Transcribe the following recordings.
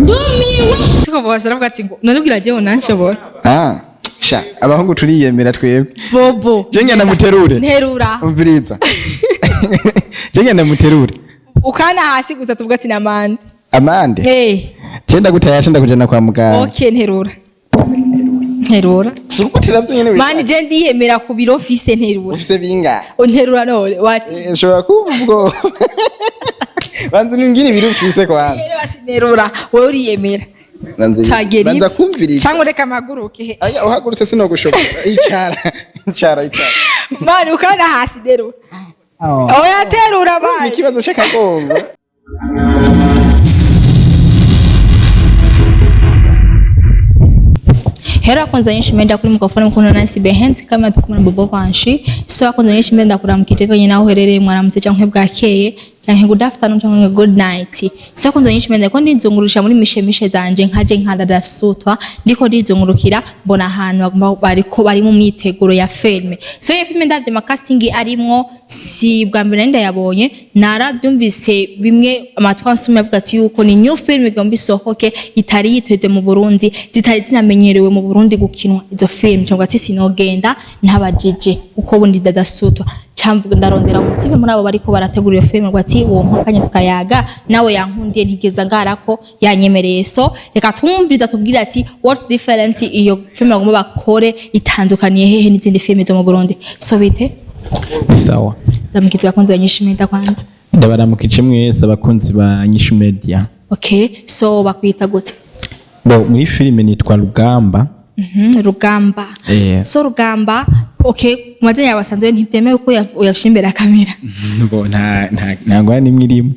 Ndumiwe. Tuko bose aravuga ati ngo none ubwira jewe nanshobora. Ah, sha abahungu turiyemera twebwe. Bobo. Je ngenda muterure. Nterura. Umviriza. Je ngenda muterure. Ukana hasi gusa tuvuga ati namande. Amande. Eh. Je ndagutayasha ndakujana kwa muganga. Okay, nterura. Nterura. Si ugutera byo nyene. Mani je ndiyemera ku biro mfise, nterura. Ufise binga? Nterura none wati. Nshobora kuba ubwo. Banza ningire ibiro ufise kwanza. Here basi nterura, wewe uriyemera. Banza Tagera. Banza kumviriza. Cyangwa reka mpaguruke. Aya, uhagurutse sinogushobora. Icara. Icara, icara. Mani ukana hasi, nterura. Oya, terura Ni bani. ikibazo c'akagongo. Hera kwanza nyinshi menda kuri microphone mkono na Nancy kama tukumwe na Bobo Vanshi. So kwanza nyinshi menda kuramukije venye naho uherereye, mwaramutse canke bwakeye canke good afternoon canke good night. So kwanza nyinshi menda ko ndizungurisha muri mishemishe zanje nkaje nka sutwa, ndiko ndizungurukira mbona ahantu bagomba bariko bari mu myiteguro ya filme. So iyo filme ndavye ama casting arimwo, si bwa mbere ndayabonye, narabyumvise bimwe amatwi ansumye avuga ati yuko ni new film igomba isohoke itari yiteze mu Burundi, zitari zinamenyerewe mu Burundi gukinwa izo film, cyangwa ati sinogenda ntabajije uko bundi dadasutwa cyangwa ndarondera umutima muri abo bariko barategura iyo film ngo ati uwo mpakanya tukayaga nawe yankundiye ntigeza ngarako yanyemereye. So reka tumwumviriza tubwire ati what difference iyo film bagomba bakore itandukaniye hehe n'izindi film zo mu Burundi. So bite? Sawa. Ndamukiza abakunzi ba Nyinshi Media kwanza. Ndabaramukije mwese abakunzi ba Nyishu Media. Okay, so bakwita gute? Bo muri filime nitwa Rugamba. Rugamba. Eh. So Rugamba, okay, ku mazina yawe asanzwe ntibyemewe ko uyashira imbere ya kamera? Bo nta ngorane n'imwe irimo.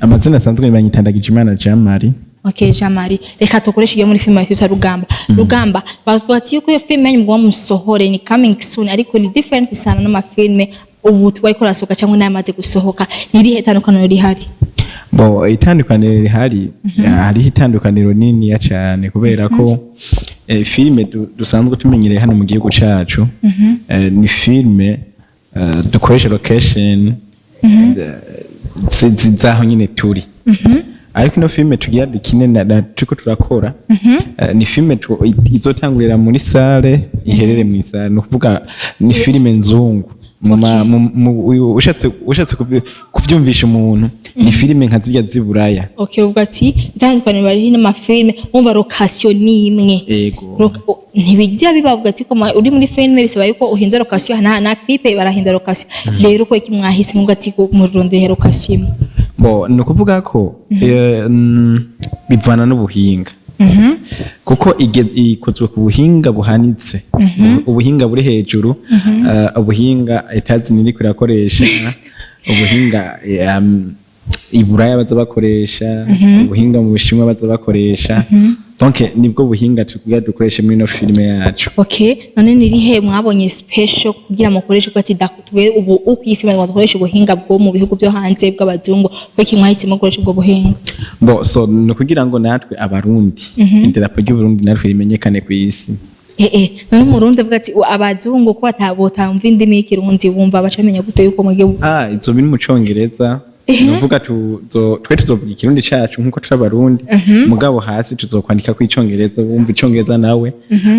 Amazina asanzwe banyita Ndagijimana Jean Marie. Okay, Jean Marie, reka tukoreshe iyo muri filime yitwa Rugamba. Rugamba, bavuga ati yuko iyo filime yanyu mugomba musohore ni coming soon, ariko ni different sana n'amafilme ubu bariko rasohoka cyangwa n'ayamaze gusohoka. Ni irihe tandukaniro rihari? Bo itandukaniro rihari, hariho itandukaniro niniya cyane kubera ko filime dusanzwe tumenyereye hano mu gihugu cacu, ni filime dukoresha location zaho nyine turi, ariko ino filime tugira dukine na turiko turakora, ni filime izotangurira muri salle iherere mu salle, ni ukuvuga ni filime nzungu. Ushatse kuvyumvisha umuntu, ni filime nka zirya z'iburaya. Okay, uvuga ati itandukaniro riri n'amafilme wumva location ni imwe. Ego. Ntibijya bibavuga ati ko uri muri filme bisaba yuko uhindura location na clip barahindura location. Rero ko iki mwahise muvuga ati ko murondere location imwe? Bo ni ukuvuga ko bivana n'ubuhinga, kuko ikozwe ku buhinga buhanitse, ubuhinga buri hejuru, ubuhinga etazi iriko irakoresha, ubuhinga iburaya baza bakoresha, ubuhinga mu Bushinwa baza bakoresha. Donc nibwo buhinga tugira dukoreshe muri ino filime yacu. Okay, none nirihe mwabonye special kugira mukoreshe ko ati twe ubu uko iyi filme dukoresha ubuhinga bwo mu bihugu byo hanze bw'abazungu, ko iki mwahisemo gukoresha ubwo buhinga? Bo so ni ukugira ngo natwe Abarundi, idarapo ry'Uburundi natwe rimenyekane ku isi. Eh, none umurundi avuga ati abazungu ko batabotamva indimi y'ikirundi, wumva bacamenya gute yuko mwege? Ah, izo biri mu Congereza. Nuvuga twe tuzovuga ikirundi cacu nkuko turi Abarundi, mugabo hasi tuzokwandika ko icongereza, wumva icongereza nawe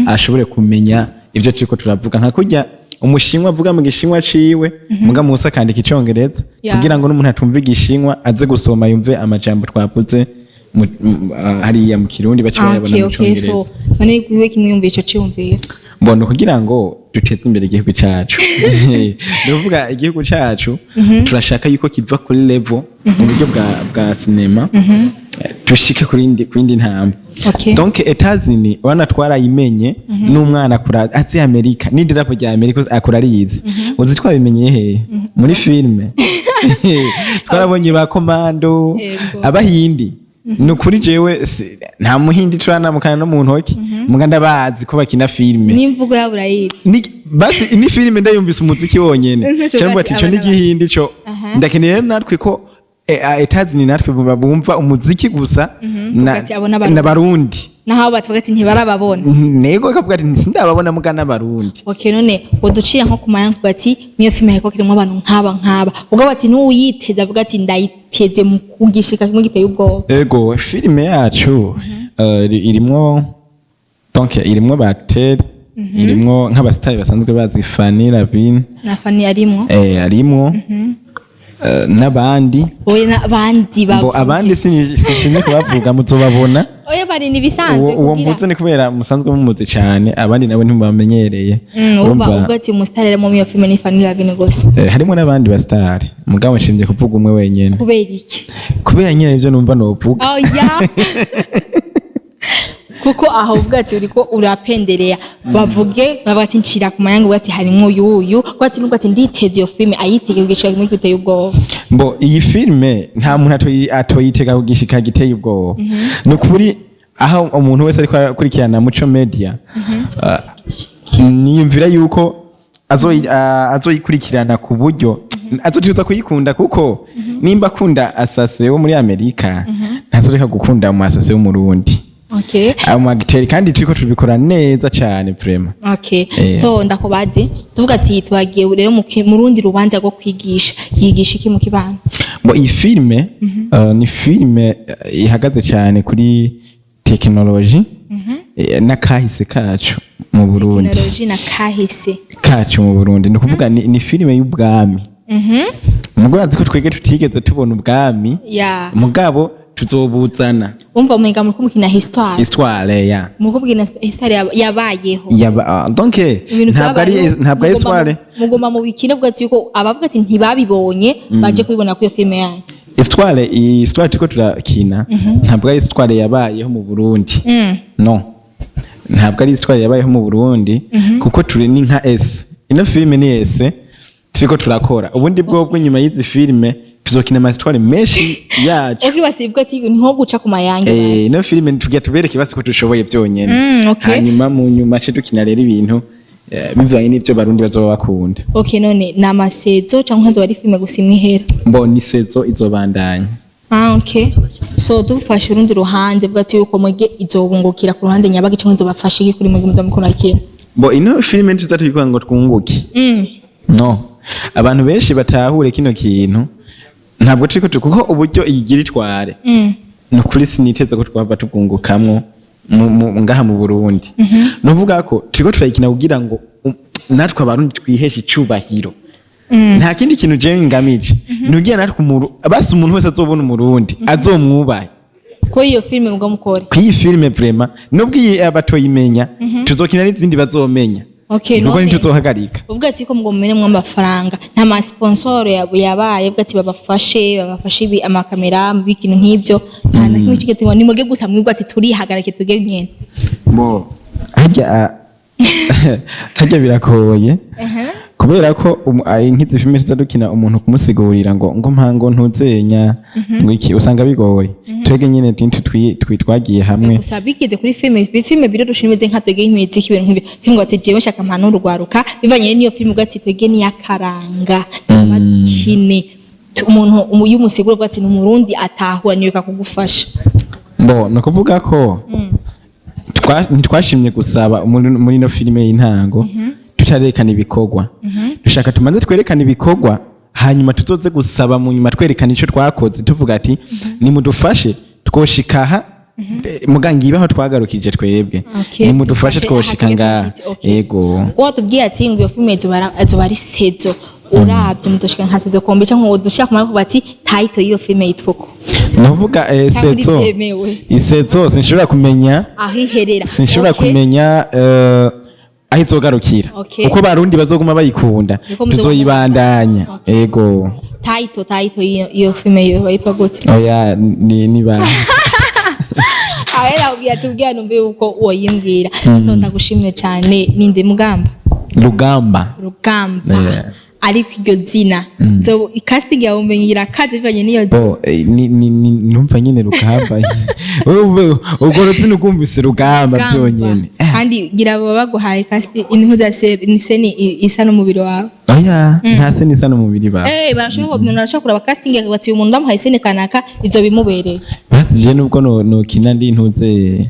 ashobore kumenya ivyo turiko turavuga, nka kurya umushinwa avuga mu gishinwa ciwe, muga musi akandika icongereza kugira ngo n'umuntu atumva igishinwa aze gusoma yumve amajambo twavuze hariya mu kirundi bace bayabona mu Okay, so congereza. none gwiwe kimwe yumva ico ciyumvira? Mbona kugira ngo duteze imbere igihugu cacu, ni ukuvuga igihugu cacu turashaka yuko kiva kuri level mu buryo bwa sinema, dushike kuri indi ntambwe. Donc Etazini urabona twarayimenye, n'umwana akura azi Amerika n'idarapo rya Amerika akura arizi. Uzi twabimenye hehe? Muri filime twarabonye ba Komando. Abahindi ni ukuri jewe nta muhindi turanamukana no mu ntoki, muga ndabazi ko bakina filime. N'imvugo yabo urayizi? Basi ni filime ndayumvise umuziki wonyene Ntaco cyangwa bati ati ico ni abana igihindi co ndakeneye rero natwe ko Etazini natwe bumva umuziki gusa Ati abo n'Abarundi. n'Abarundi. Naho batuvuga ati ntibarababona. Nego akavuga ati sindababona muga n'abarundi. Okay, none woducira nko ku mayanku ati miyo filime hariko kirimwo abantu nk'aba nk'aba, ubwo bati n'uwuyiteze avuga ati ndayiteze mu kugishika kimwe giteye ubwoba. Ego, filime yacu irimwo, donc irimwo ba acteur, irimwo nk'abasitari basanzwe bazi, Fanny Lavine. Na Fanny arimwo? Arimwo n'abandi. Oya, n'abandi Bo bavuge. Abandi sinshimye kubavuga, muzobabona. Oya, bari ni bisanzwe. Uwo mvuze ni kubera musanzwe mumuzi cyane, abandi nabo ntibamenyereye. Urumva ubwo ati umusitari arimo miyo filime ni Fanny Lavine gusa? Harimo n'abandi basitari, mugabo nshimye kuvuga umwe wenyene. Kubera iki? Kubera nyine ivyo numva novuga. Oya, kuko aho uvuga ati uriko urapenderea bavuge, bavuga ati ncira ku mayangu, uvuga ati harimwo yuyu, uvuga ati nubwo ati nditeze iyo filime ayitege kugishika kimwe giteye ubwoba. Mbo iyi filime nta muntu atoyitega kugishika giteye ubwoba. Ni ukuri, aho umuntu wese ariko akurikirana Muco Media, niyumvira yuko azoyikurikirana ku buryo azotiza kuyikunda, kuko nimba akunda asase wo muri Amerika, ntazoreka gukunda umu asase w'Umurundi. Ayo agiteri, kandi turiko tubikora neza cane vraiment. So ndakubaze, tuvuga ati twagiye rero mu rundi rubanza rwo kwigisha, yigisha iki mu kibano? Bo iyi filime ni filime ihagaze cyane kuri tekinoloji n'akahise kacu mu Burundi. Tekinoloji na kahise. Kacu mu Burundi, ni ukuvuga ni filime y'ubwami. Mugabo azi ko twege tutigeze tubona ubwami, mugabo tuzobuzana. Umva umenga muriko mukina histoire. Histoire ya Muriko mukina histoire yabayeho. Yaba donc Ibintu ntabwo ari vyabayeho, ntabwo ari histoire. Mugomba mu bikine uvuga ati yuko abavuga ati ntibabibonye baje kubibona kuri iyo filime yanyu. Histoire, iyi histoire turiko turakina ntabwo ari histoire yabayeho mu Burundi. No, ntabwo ari histoire yabayeho mu Burundi, kuko turi ni nka S, ino filime ni S turiko turakora. Ubundi bwobwo nyuma y'izi filime tuzokina ama histoire menshi yacu. Okay, basivuga ati ni nko guca ku mayange. Basi. Ino filime tugira tubereke basi ko dushoboye byonyene. Hanyuma mu nyuma ce dukina rero ibintu bivanye n'ivyo Barundi bazoba bakunda. Okay, none ni ama saison cyangwa nzoba ari filime gusa imwe ihera? Mbo ni saison, izobandanya. Ah, okay. So dufashe urundi ruhande bwa ati yuko mwege izobungukira ku ruhande nyabagi cyangwa izobafasha iki kuri mwege muza mukora kintu? Mbo ino filime ntiza tuyikora ngo twunguke. No, abantu benshi batahure kino kintu, ntabwo turiko kuko uburyo iyigira itware, ni ukuri siniteze ko twava tubwungukamwo ngaha mu Burundi. Nuvuga ko turiko turayikina kugira ngo natwe Abarundi twiheshe icubahiro. Nta kindi kintu jewe ngamije, ni kugira natwe basi umuntu wese azobona Umurundi azomwubahe. Ko iyo filime muga mukore. Kw'iyi filime vraiment, nubwo iyi batoyimenya, tuzokina n'izindi bazomenya. Nuko ntituzohagarika. Uvuga ati ko ngo mumenemwo amafaranga, nta ma sponsor yabaye uvuga ati babafashe ibi amakamera ikintu nk'ibyo, nta na kimwe kigeze ngo ni mwebwe gusa mwibwa ati turihagarike tuge nyene? Bo harya harya biragoye, kubera ko nk'izi filime tuza dukina, umuntu kumusigurira ngo mpango ntuzenya ngo iki, usanga bigoye. Twebwe nyine twagiye hamwe. Gusa bigeze kuri filime biroroshe, imeze nka twege imiziki, ibintu nk'ibyo, filime ngo ati jewe nshaka mpano urwaruka bivanye n'iyo filime, uvuga ati twege niyakaranga tuguma dukine. Umuntu iyo umusigura uvuga ati ni Umurundi atahura niyo kugufasha. Bo ni ukuvuga ko ntitwashimye gusaba muri ino filime y'intango tutarerekana ibikorwa. Dushaka tumanze twerekane ibikorwa, hanyuma tuzoze gusaba mu nyuma twerekana ico twakoze, tuvuga ati nimudufashe twoshika aha. Muga ngibe aho twagarukije twebwe. Nimudufashe Dufashe twoshika aha ngaha. tugeze, okay. Ego. Watubwiye ati ngo iyo filime izoba ari saison, urabye muzoshika nka saison kombe cyangwa ngo dushaka kumara kuvuga ati title y'iyo filime yitwa uko? Nuvuga Cyangwa saison ntibyemewe? I saison sinshobora kumenya aho iherera. Sinshobora kumenya aho izogarukira. Uko Barundi bazoguma bayikunda, Niko muzoguma. tuzoyibandanya. Ego. Title y'iyo filime yo yitwa gute? Oya, ni ba Ahera ubwira ati ubwira numve uko woyimbwira. So ndagushimire cyane. Ninde mugamba? Rugamba. Rugamba. Yeah. Ariko iryo zina, so casting yawe umenye kazi bivanye n'iyo zina? Bo ni numva nyine Rugamba. Wewe ubwo ruzina ugumvise Rugamba Rugamba. byonyene. Kandi gira baba baguhaye casting intu za ni scène isa n'umubiri wawe. Oya, nta scène isa n'umubiri ba. Barashobora, umuntu arashobora kuraba casting akavuga ati uyu muntu ndamuhaye scène kanaka izo bimubereye. Basi je nubwo no nokina ndi ntuze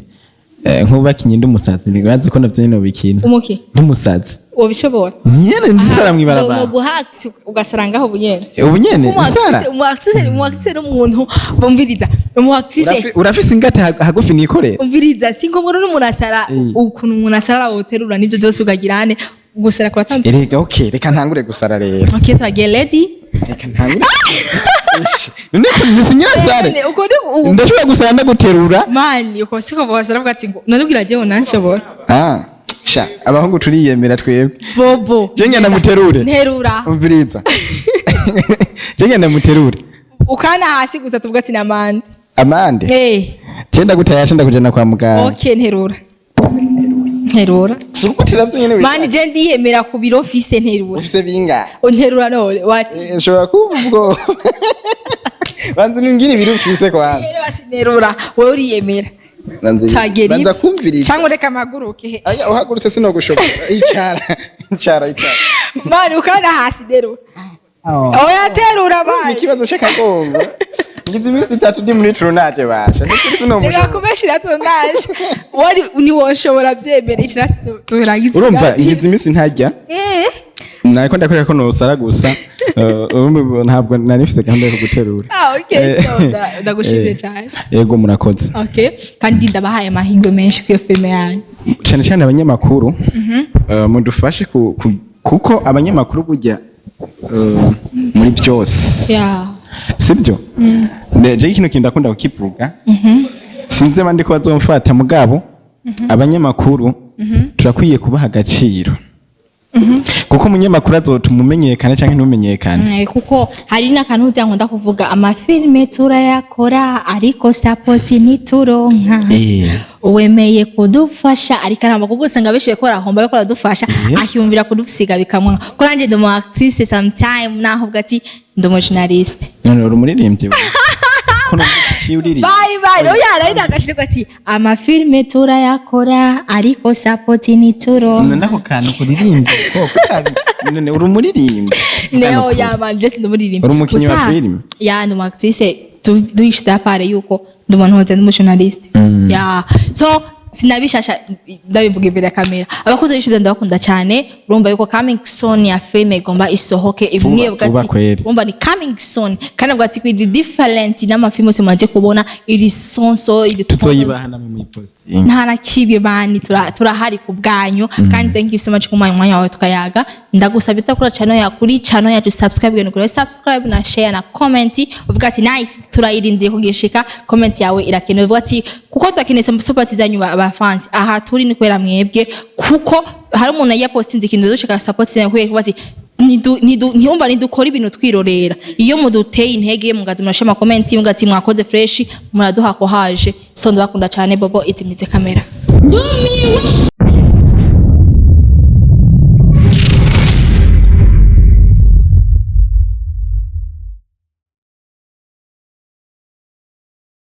Nk'ubu ndi umusazi, urazi ko navyo nyene bikina. Umuki? Nk'umusazi. Wobishobora? Nyene ndisara mw'ibarabara. No guhakisi ugasara ngaho bunyene. Ubu nyene nsara. Umu actrice, umu actrice n'umuntu bumviriza, umu actrice. Urafise ingata hagufi nikorera. Umviriza, si ngombwa rero umuntu asara. Ukuntu umuntu asara, woterura n'ibyo byose ukagira ane gusara kuratandukanye. Erega okay, reka ntangure gusara rero. Okay, turagiye, ready. Reka ntangure. None ko nisinyira sare. Uko ni Ndashobora gusara ndaguterura. Mani, uko siko bosara, avuga ati ngo none ubwira jewe nanshobora. Ah, sha, abahungu turiyemera twebwe. Bobo. Je ngenda muterure. Nterura. Umviriza. Je ngenda muterure. Ukana hasi gusa tuvuga ati namande. Amande. Eh. Je ndagutayasha, ndakujana kwa muganga. Okay, nterura, nterura. Si ugutera byo nyene. Mani, je ndiyemera ku biro mfise, nterura. Ufise bingahe? Nterura none wati. Nshobora kuba ubwo banza umbwire ibiro ufise kwanza. Here basi, nterura, wowe uriyemera. Banza Tagera. Banza kumviriza. Cyangwa reka mpaguruke. Aya, uhagurutse sinogushobora. Icara, icara, icara. Mani, ukana hasi, nterura. Oya, terura. Ni Mani. ikibazo c'akagongo. Ngize iminsi 3 ndi muri tournage, basha. Nukuri reka sinomushobora. kubeshira tournage wari niwoshobora byemera ikirasi turangiza. Urumva ngize iminsi ntajya, nariko ndakorera ko nosara gusa. Urumva ntabwo nari mfise gahunda yo kuguterura. Ah, okay, so ndagushimiye cyane. Yego, murakoze. Okay, kandi ndabahaye amahirwe menshi kuri iyo filime yanyu. Cyane cyane abanyamakuru, mudufashe kuko abanyamakuru burya muri byose, sibyo? Je kino kintu ndakunda kukivuga, sinzi abandi ko bazomfata, mugabo abanyamakuru turakwiye kubaha agaciro, kuko umunyamakuru azotuma umenyekana canke ntumenyekane. Kuko hari n'akantu uza nkunda kuvuga: amafilime turayakora ariko support ntituronka. Wemeye kudufasha ariko aramba, kuko usanga benshi bariko barahomba bariko baradufasha, akiyumvira kudusiga bikamwanga. Ko nanje ndi umu actrice sometime, naho ubwo ati ndi umu journaliste. None uri umuririmbyi we? Ko numva uririmba. Bye bye. Oya, nari nagashirwa ati amafilime turayakora ariko support ntituronka. None ako kantu kuririmba koko none uri umuririmbyi? Neo ya man, just ndumuririmba. Uri umukinyi wa Gusa, filime? Ya, ndi umu actrice, duhishize apart yuko ndi umuntu wose, ndi umu journaliste. Ya, so sinabishasha, ndabivuga imbere ya kamera. Abakozi b'ishuri ndabakunda cyane. Urumva yuko coming soon ya filime igomba isohoke imwe. Vuba kweri. Urumva ni coming soon, kandi avuga ati iri different n'amafilme yose mumaze kubona, iri sonso iri Tuzoyibaha namwe muyipostinga. Nta na kimwe bani, turahari ku bwanyu. Kandi thank you so much kumanya umwanya wawe tukayaga. Ndagusaba itakura channel ya kuri channel yacu subscribe, genda kuri subscribe na share na comment, uvuga ati nice, turayirindiriye kugishika. Comment yawe irakenewe, uvuga ati kuko turakeneye support zanyu ba fans. Aha turi ni kubera mwebwe, kuko hari umuntu yapostinze ikintu dushaka support zanyu, kubera kuba ati ntiyumva nidukora ibintu twirorera. Iyo muduteye intege, mugaza murasha ama comment, mugati mwakoze fresh, muraduha ko haje. So ndabakunda cyane. Bobo itimize kamera. Ndumiwe.